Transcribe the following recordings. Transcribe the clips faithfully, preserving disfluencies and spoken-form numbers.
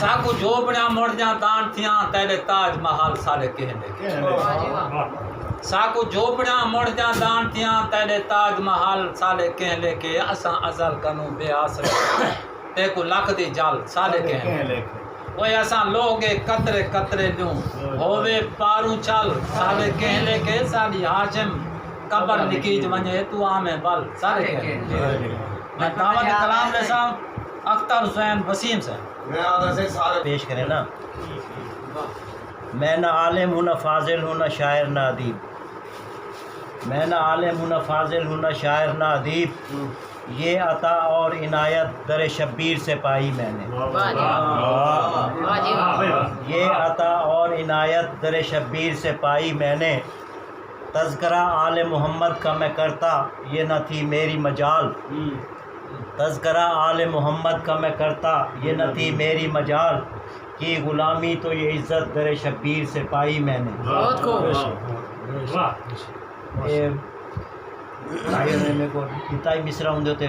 ساکوں جھوپڑیاں مڑدیاں دان تھیاں، تیݙے تاج محل ساݙے کہیں لیکھے۔ ساکوں جھوپڑیاں مڑدیاں دان تھیاں، تیݙے تاج محل ساݙے کہیں لیکھے۔ اساں ازل کنوں بے آسرے، تیکوں لکھ دی جل ساݙے کہیں لیکھے۔ اوئے اساں لوہ ڳے قطرے قطرے ݙوں، ہووے پاروں چھل ساݙے کہیں لیکھے۔ ساݙی ہاشم قبر نکیج ونڄے، توں آویں ول ساݙے کہیں لیکھے۔ میں دعوت کلام ݙیساں اختر حسین وسیم صاحب۔ پیش کریں نا۔ میں نہ عالم ہوں، نہ فاضل ہوں، نہ شاعر، نہ ادیب۔ میں نہ عالم ہوں، نہ فاضل ہوں، نہ شاعر، نہ ادیب۔ یہ عطا اور عنایت در شبیر سے پائی میں نے۔ واہ جی واہ۔ واہ جی واہ۔ یہ عطا اور عنایت در شبیر سے پائی میں نے۔ تذکرہ آل محمد کا میں کرتا، یہ نہ تھی میری مجال۔ تذکرہ آل محمد کا میں کرتا، یہ نہ تھی میری مجال۔ کی غلامی تو یہ عزت در شبیر سے پائی میں نے۔ بہت خوب۔ واہ۔ اے بھائیوں نے میرے کو ݙتا ہی مصرع، اوندے تے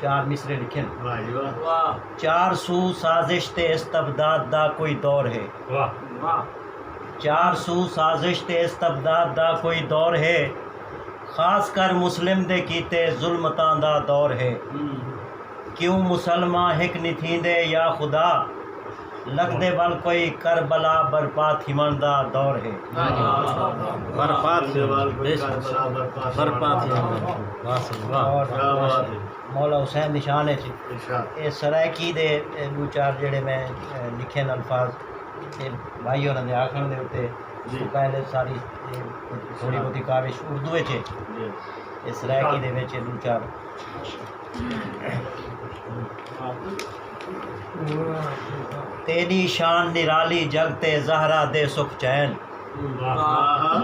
چار مصرے لکھے نے۔ واہ جی واہ۔ واہ۔ چار سو سازش تے استبداد دا کوئی دور ہے۔ واہ۔ واہ۔ چار سو سازش تے استبداد دا کوئی دور ہے، خاص کر مسلم دے کیتے ظلمتاں دا دور ہے۔ کیوں مسلمان ہک نی تھیندے یا خدا، لڳدے ول کوئی کربلا برپا تھیوݨ دا دور ہے۔ برپا تھی، بے شک۔ برپا تھی۔ واہ سائیں، واہ۔ اور کیا بات ہے۔ مولا حسین دی شان اچ اے سرائیکی دے، اے، ݙو چار جیڑھے میں، اے، لکھے نے الفاظ، اے بھائی ہوراں دے آکھݨ دے اتے، جی۔ اس توں پہلے ساری، اے، تھوڑی بہتی کاوش اردو اچ ہے۔ جی۔ اے سرائیکی دے وچ اے ݙو چار۔ تیݙی شان نرالی جڳ تے زہرا دے سکھ چین۔ واہ۔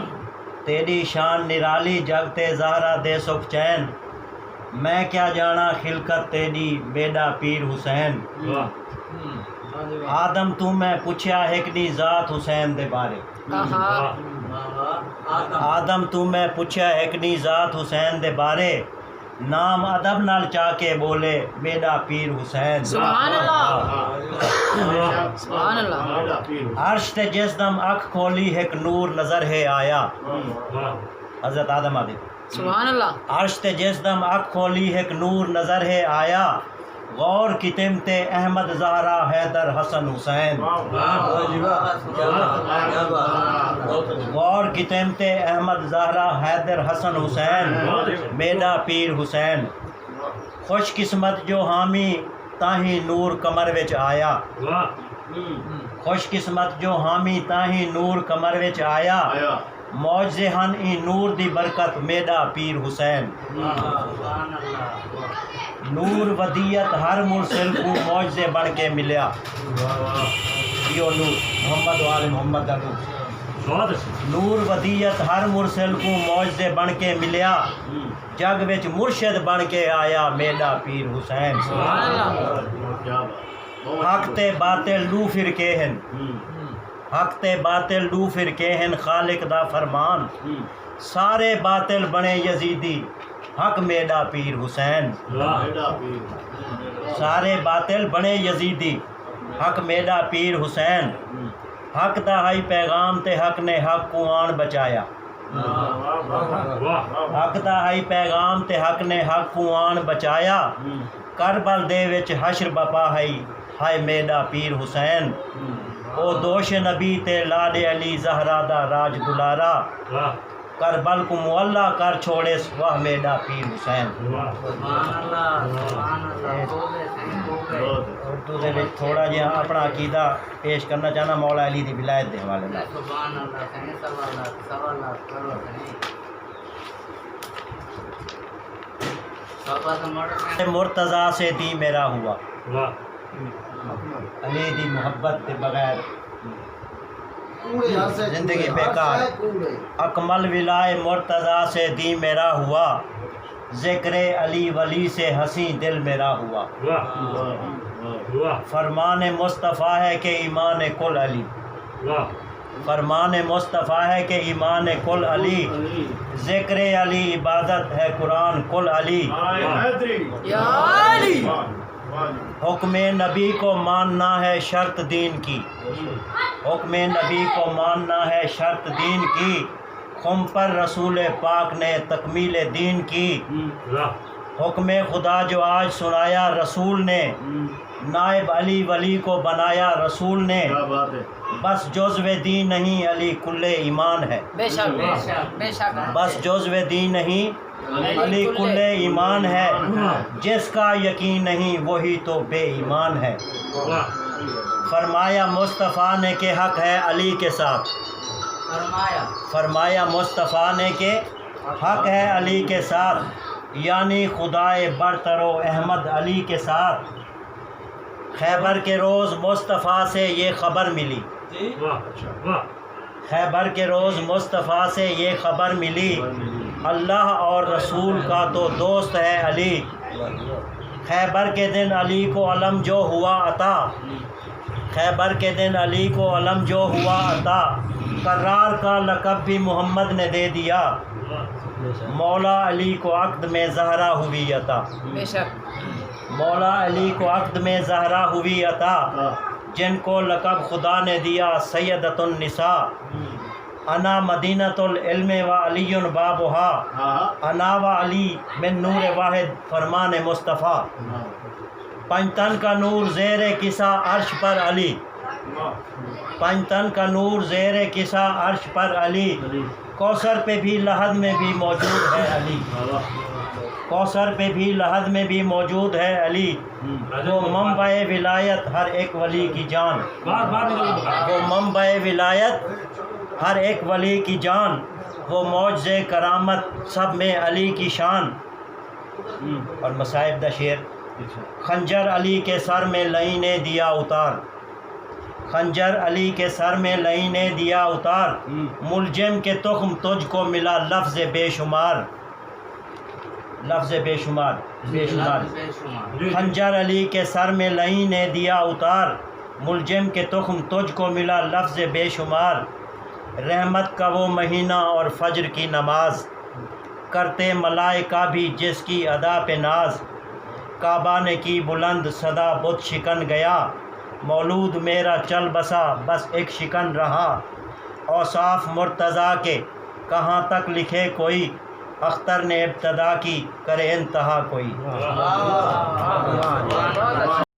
تیݙی شان نرالی جڳ تے زہرا دے سکھ چین۔ میں کیا ڄاݨاں خلقت تیݙی، میݙا پیر حسین۔ واہ۔ آدم توں میں پچھیا ہک ݙینہہ ذات حسین دے بارے۔ آہا۔ آدم توں میں پچھیا ہک ݙینہہ ذات حسین دے بارے۔ نام ادب نال چا کے ٻولے، میݙا پیر حسین۔ سبحان اللہ۔ سبحان اللہ۔ عرش تے جس دم اکھ کھولی ہک نور نظر ہے آیا۔ واہ۔ حضرت آدم آدے۔ سبحان اللہ۔ عرش تے جس دم اکھ کھولی ہک نور نظر ہے آیا۔ غور کیتم تے احمد زہرا حیدر حسن حسین۔ واہ جی واہ۔ کیا بات ہے۔ غور کیتم تے احمد زہرا حیدر حسن حسین، میݙا پیر حسین۔ خوش قسمت جو حامی تاہیں نور قمر وچ آیا۔ واہ۔ خوش قسمت جو حامی تاہیں نور قمر وچ آیا۔ آیا۔ معجزے ہن ایں نور دی برکت، میݙا پیر حسین۔ واہ۔ سبحان اللہ۔ نور ودیعت ہر مرسل کوں معجزے بݨ کے ملیا۔ واہ واہ۔ ایہو نور، محمد و آل محمد دا نور۔ بہت اچھا۔ نور ودیعت ہر مرسل کوں معجزے بݨ کے ملیا۔ ہوں۔ جڳ وچ مرشد بݨ کے آیا میݙا پیر حسین۔ سبحان اللہ۔ کیا بات۔ حق تے باطل ݙو فرقے ہن۔ ہوں۔ حق تے باطل ݙو فرقے ہن، خالق دا فرمان۔ ہوں۔ سارے باطل بݨے یزیدی، حق میݙا پیر حسین۔ واہ۔ سارے باطل بݨے یزیدی، حق میݙا پیر حسین۔ ہوں۔ حق دا ہئی پیغام تے حق نے حق کوں آن بچایا۔ واہ۔ حق دا ہئی پیغام تے حق نے حق کوں آن بچایا۔ ہوں۔ کربل دے وچ حشر بپا ہئی، ہائے میݙا پیر حسین۔ ہوں۔ او دوش نبی تے لاݙے علی زہرا دا راج دلارا۔ واہ۔ کربل کوں معلیٰ کر چھوڑیس، واہ میݙا پیر حسین۔ واہ۔ سبحان اللہ، سبحان اللہ، توبے سائیں، توبے۔ اردو دے وچ تھوڑا جیہا اپݨا عقیدہ پیش کرنا چاہنا مولا علی دی ولایت دے حوالے نال۔ سبحان اللہ سائیں، سوا لاکھ، سوا لاکھ کرو سائیں۔ بابا دا مڑ سائیں۔ مرتضیٰ سے دیں میرا ہوا۔ واہ۔ علی دی محبت دے بغیر زندگی بیکار۔ اکمل ولائے مرتضیٰ سے دیں میرا ہوا، ذکر علی ولی سے حسین دل میرا ہوا۔ واہ۔ واہ۔ فرمان مصطفیٰ ہے کہ ایمان کل علی۔ واہ۔ فرمان مصطفیٰ ہے کہ ایمان کل علی، ذکر علی عبادت ہے قرآن کل علی۔ یا علی۔ حکم نبی کو ماننا ہے شرط دین کی، حکم نبی کو ماننا ہے شرط دین کی، خم پر رسول پاک نے تکمیل دین کی۔ حکم خدا جو آج سنایا رسول نے، نائب علی ولی کو بنایا رسول نے۔ بس جزو دین نہیں، علی کل ایمان ہے۔ بے شک، بے شک، بے شک۔ بس جزو دین نہیں، علی کل ایمان ہے۔ جس کا یقین نہیں، وہی تو بے ایمان ہے۔ فرمایا مصطفیٰ نے کہ حق ہے علی کے ساتھ۔ فرمایا مصطفیٰ نے کہ حق ہے علی کے ساتھ، یعنی خدائے برتر و احمد علی کے ساتھ۔ خیبر کے روز مصطفیٰ سے یہ خبر ملی۔ خیبر کے روز مصطفیٰ سے یہ خبر ملی، اللہ اور رسول کا تو دوست ہے علی۔ خیبر کے دن علی کو علم جو ہوا عطا، خیبر کے دن علی کو علم جو ہوا عطا، کرار کا لقب بھی محمد نے دے دیا، مولا علی کو عقد میں زہرا ہوئی عطا۔ بے شک۔ مولا علی کو عقد میں زہرا ہوئی عطا، جن کو لقب خدا نے دیا سیدۃ النساء۔ انا مدینۃ العلم و علی بابہا، انا و علی من نور واحد فرمان مصطفیٰ۔ پنجتن کا نور زیر کسا عرش پر علی، پنجتن کا نور زیر کسا عرش پر علی، کوثر پہ بھی لحد میں بھی موجود ہے علی، کوثر پہ بھی لحد میں بھی موجود ہے علی۔ وہ منبع ولایت ہر ایک ولی کی جان، وہ منبع ولایت ہر ایک ولی کی جان، وہ معجزے کرامت سب میں علی کی شان۔ اور مصائب دا شعر۔ خنجر علی کے سر میں لئی نے دیا اتار، خنجر علی کے سر میں لئی نے دیا اتار، ملجم کے تخم تجھ کو ملا لفظ بے شمار، لفظ بے شمار، بے شمار۔ خنجر علی کے سر میں لئی نے دیا اتار، ملجم کے تخم تجھ کو ملا لفظ بے شمار۔ رحمت کا وہ مہینہ اور فجر کی نماز، کرتے ملائکہ بھی جس کی ادا پہ ناز۔ کعبہ نے کی بلند صدا بت شکن گیا، مولود میرا چل بسا بس ایک شکن رہا۔ اوصاف مرتضیٰ کے کہاں تک لکھے کوئی، اختر نے ابتدا کی کرے انتہا کوئی۔